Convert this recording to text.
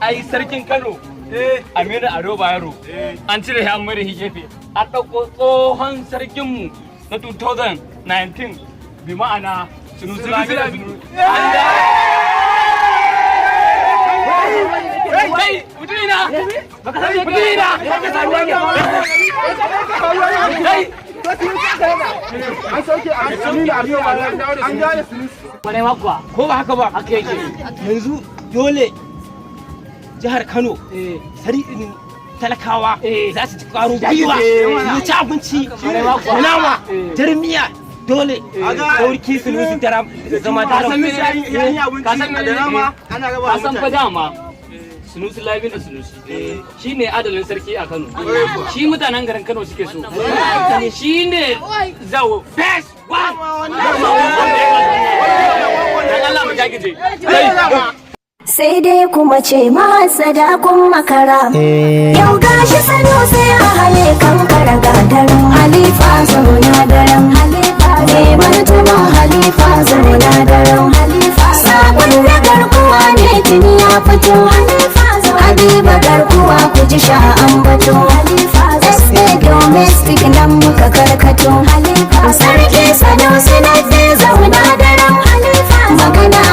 Ai sarkin Kano Aminu Ado Bayero an cire shi, an mai da shi gefe, an ɗauko tsohon sarkinmu na 2019, bi ma'ana Sunusi Lamido. Kai mutumina, mutumina, kai. An sauke Aminu Ado Bayero, an gane Sunusi. Kwarai ma kuwa. Ko ba haka ba? Haka yake. Yanzu dole jihar Kano talakawa za su ji ƙwarin gwiwa su ci abinci da nama jarmiya. Dole sarki Sunusi daram zama daram. Ka san menene? Ka san fa dama Sunusi Lamido Sunusi shi ne adalin sarki a Kano. Shi mutanen garin Kano suke so. Shi ne the best one. Dan Allah mu jagije. Sai dai kuma ce mahasada kun makara. Yau gashi sano sai a haye kan karaga daren halifa, zauna daren halifa, mai martaba halifa, zauna daren halifa. Sabon na garkuwa ne, tuni ya fito. Habiba garkuwa, ku ji sha ambato. SA domestic nan muka karkato. Sarki Sanusi na.